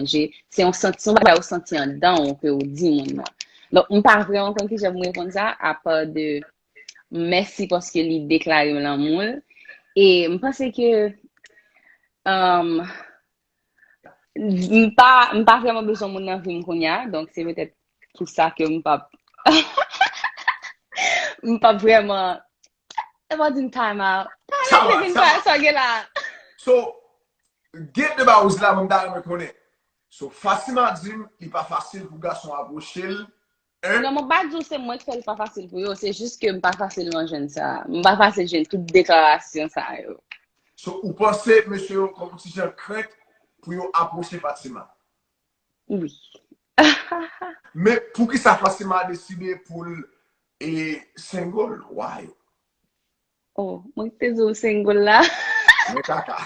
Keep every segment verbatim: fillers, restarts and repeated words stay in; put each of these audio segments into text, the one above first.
manje. Se yon santi, se yon bagay ou santi anndan w ke ou di moun nan. Donk, m pa vrèman konn kijan pou m reponn sa, apa de mèsi paske li deklare m lanmou l. E m panse ke, um, m pa, m pa vrèman bezwen moun nan vi m kounye a, donk se petèt pou sa ke m p ap, m p ap vrèman, e pa di m time out. Pa rele vin pa sa gen la. So, gen de bagay ou di la, mwen m ta renmen konnen. So, Fatima di m, li pa fasil pou gason apwoche l. Non, mwen pa di w se mwen ki fè l pa fasil pou yo, se jis ke m pa fasilman jwenn sa. M pa fasil jwenn tout deklarasyon sa yo. So, ou panse mesye yo kòm ti jan krent pou yo apwoche Fatima? Wi. Men poukisa Fatima deside pou l e single? Why? Oh, mwen te di w single la. Men kaka.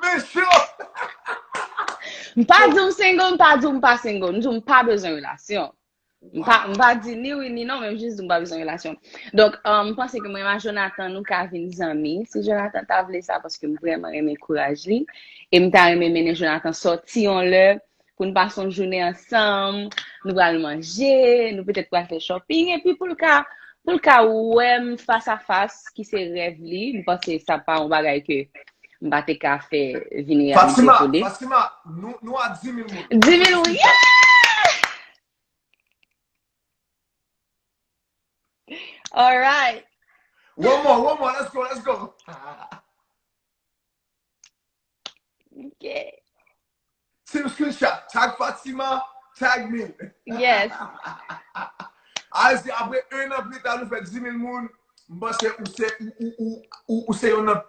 Men cho! M pa di w single, m pa di w m pa single. M di w m pa bezwen relasyon. M pa, m pa di ni wi ni non, men m jis di w m pa bezwen relasyon. Donk, um, m panse ke mwen ak Jonathan, nou ka vin zanmi. Si Jonathan ta vle sa, paske m vrèman renmen kouraj li. E m ta renmen mennen Jonathan sòti yon lè, pou n pase yon jounen ansanm, nou pral manje, nou petèt pral fè shopping, epi pou l ka, pou l ka wè m fas a fas, ki se rèv li, m panse sa pa yon bagay ke m pa te ka fè vin reyalite Fatima, pou li. Fatima, nou, nou a dis mil moun. Dis mil, wi! Yeah! Alright. One more, one more, let's go, let's go. Ok. Team screenshot, tag Fatima, tag me. Yes. Alzi, apre un an pli ta, nou fè dis mil moun. M panse ou se, ou, ou, ou, ou, ou se yon nan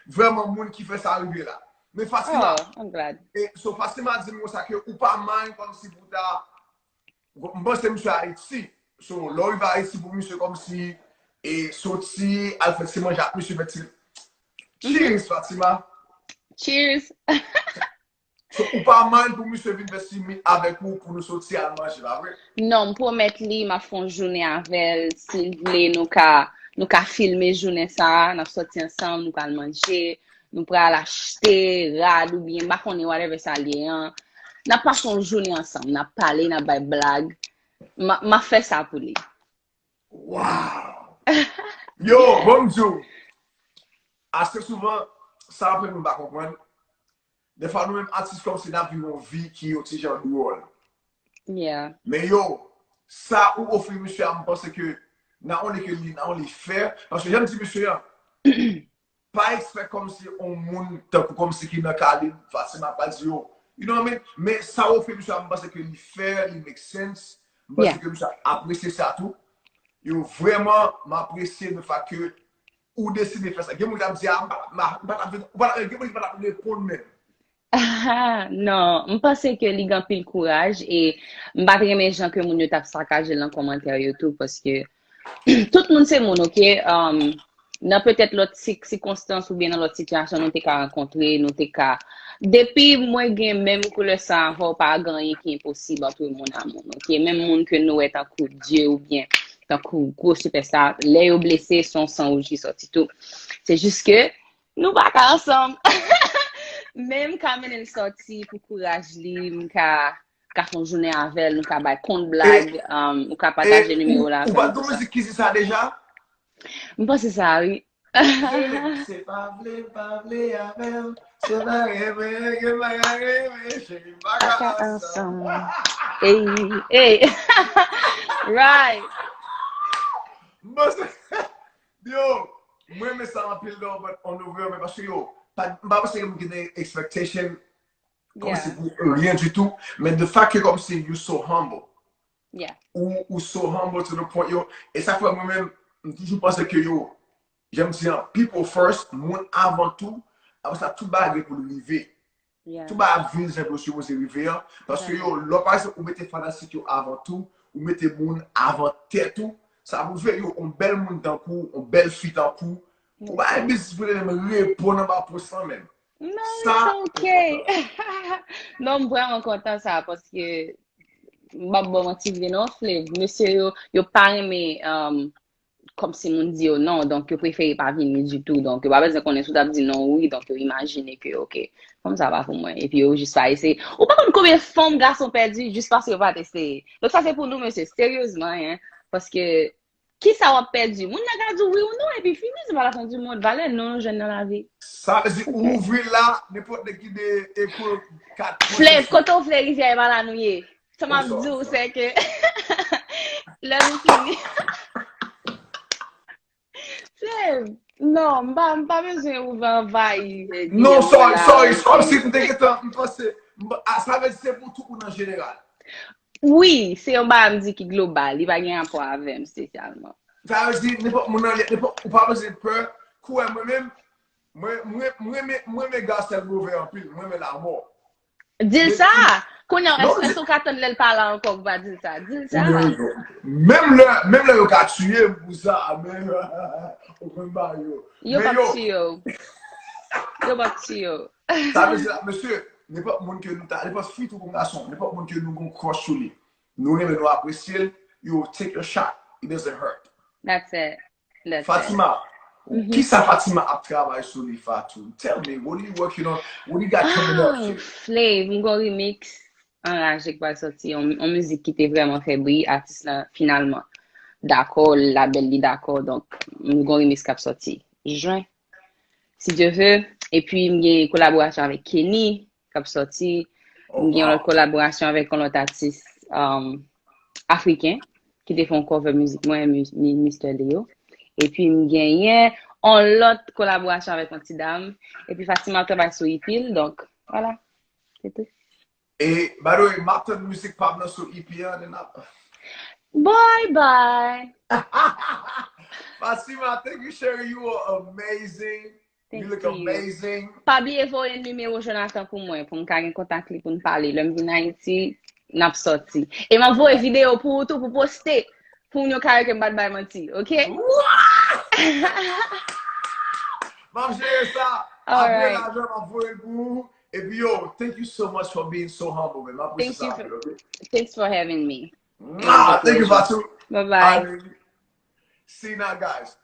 vrèman moun ki fè sa rive la. Men Fatima, Oh, I'm glad. E, so Fatima di m konsa ke ou pa mind kòmsi pou ta, m panse misye Ayiti. So, lè w rive Ayiti pou misye kòmsi e soti, al fè ti manje ak misye, fè ti. Cheers, Fatima. Cheers. So, ou pa mind pou misye vin fè ti meet avèk ou pou nou soti al manje, pa vre? Non, m pwomèt li, m ap fè yon jounen avè l. Si l vle, nou ka, nou ka filme jounen sa a, n ap sòti ansanm, nou pral manje, nou pral achte rad oubyen, m pa konnen, whatever sa l ye an. N ap pase yon jounen ansanm, n ap pale, n ap bay blag. M a, m ap fè sa pou li. Wow! Yo, bon m di w, ase souvan, sa anpil moun pa konprann. Defwa nou menm atis kòmsi n ap viv yon vi ki yon ti jan dwòl. Yeah. Men yo, sa ou ofri misye a, m panse ke not only ke li, not only fair, paske jan m di misye an, pa expect kòmsi yon moun tankou kòmsi ki nan kalib Fatima pral di yo. You know what I mean? Men sa ou ofri misye a, m panse ke li fair, li make sense. M panse Yeah. ke misye ap apresye sa tou. Yo, vrèman, m apresye le fait que ou deside fè sa. Gen moun ki t ap di, ah, m pa t ap, m pa t ap, ou pa t ap, gen moun ki pa t ap reponn menm. Ah, non, m panse ke li gen anpil kouraj e m pa t renmen jan ke moun yo t ap sakaje l nan kòmantè yo tou, paske tout moun se moun, ok? Um, nan petèt lòt si-, sikonstans oubyen nan lòt sitiyasyon nou te ka rankontre, nou te ka. Depi mwen gen menm koulè sa avè w, pa gen anyen ki enposib antre moun a moun, ok? Menm moun ke nou wè tankou Dye oubyen tankou gwo sipèsta, lè yo blese, se yon san wouj ki sòti tou. Se jis ke nou pa ka ansanm. Men m ka mennen l sòti pou kouraj li, m ka, ka fè yon jounen avè l, nou ka bay kont blag, um, ou ka pataje nimewo l avè m, Ou pa tou mizik ki di sa deja? M panse sa, wi. Se pa vle, pa vle avè m. Se pa renmen, ke m pa ka renmen, cheri, m pa ka ansanm. Ey, ey. Right. Bon, se, yo, mwen renmen sa anpil, though, but on the real, men paske yo, pa, m pa panse ke m gen expectation kòmsi pou rien du tout, men the fact ke kòmsi you so humble. Yeah. Ou, ou so humble to the point, yo. E sa fè mwen menm, m toujou panse ke yo, jan m di an, people first, moun avan tou, apre sa, tout bagay gen pou l rive. Yeah. Tout bagay ap vin jan yo sipoze rive an. Paske yo, lè pa egzanp, ou mete fanatik yo avan tou, ou mete moun avan tèt ou, sa pwouve yo, yon bèl moun tankou, yon bèl fi tankou, ou pa gen biznis pou te menm reponn anba post lan menm. Non, Sa, it's okay. Non, m vrèman kontan sa, paske m p ap ba w manti vre non, Flav. Mesye yo, yo pa renmen, um, kòmsi moun di yo non, donk yo prefere pa vini ditou. Donk yo pa bezwen konnen si w t ap di non ou wi, donk yo imajine ke, ok, fanm sa pa pou mwen. Epi yo jis pa eseye. Ou pa konn konbyen fanm gason pèdi jis paske yo pa t eseye. Donk sa se pou nou, mesye, seryezman, hein, paske kisa w ap pèdi? Moun nan ka di w wi ou non, epi fini, se pa la fin du monde. Valè non nou jwenn nan lavi. Sa vle di ou ouvri la, nenpòt nèg ki de eko kat pwen Flèv, kote w vle rivyè e pa la nou ye. Sa m ap di w, se ke lè nou fini. Se, non, m pa, m pa bezwen ouvè anvayi. Non, sorry, sorry, se kòmsi m te gentan, m panse, m pa- ah, sa vle di se pou tout moun an jeneral. Wi, se yon bagay m di ki global, li pa gen rapò avè m espesyalman. Sa vle di nenpòt moun nan, nenpòt, ou pa bezwen pè, kou wè mwen menm, mwen, mwen, mwen renmen, mwen renmen Garcelle Beauvais anpil, mwen renmen lanmò. Di l sa! Kounye a, èske w ka tann lè l pa la ankò pou w pa di l sa? Di l sa! Menm lè, menm lè yo ka tiye m pou sa, men ou konn ba yo. Yo p ap tiye w. Yo p ap tiye w. Sa vle di la, mesye, nenpòt moun ke nou ta, nenpòt fi tou kon gason, nenpòt moun ke nou gon crush sou li, nou renmen, nou apresye l, yo take your shot, it doesn't hurt. That's it. Fatima, kisa Fatima ap travay sou li, Fatou? Tell me, what are you working on? What you got coming up? Ah, Flav, m gon remix anraje k pral sòti, yon, yon mizik ki te vrèman fè bri atis la finalman. Dakò, labèl li dakò, donk m gon remix k ap sòti jen, si Dye ve. Epi m gen kolaborasyon avèk Kenny k ap sòti. M gen yon lòt kolaborasyon avèk yon lòt atis, um, afriken ki te fè yon cover mizik mwen, mi- mi- Mister Leo. Epi m genyen yon lòt kolaborasyon avèk yon ti dam. Epi Fatima ap travay sou E P l, donk, vwala. Se tou. E, by the way, m ap tann mizik pa m nan sou E P an, n ap Bye bye. Fatima, thank you, Sherry. You are amazing. You look amazing. Pa bliye voye nimewo Jonathan pou mwen, pou m ka gen kontak li pou n pale. Lè m vin Ayiti, n ap sòti. E m ap voye videyo pou ou tou pou poste. Pou moun yo ka wè ke m pa t bay manti, ok? M ap jere sa. Apre lajan, m ap voye l pou ou. Epi yo, thank you so much for being so humble, man. M apresye sa anpil, ok? Thanks for having me. Mwah! Thank you, Fatou. Bye bye. Allez. See you now, guys.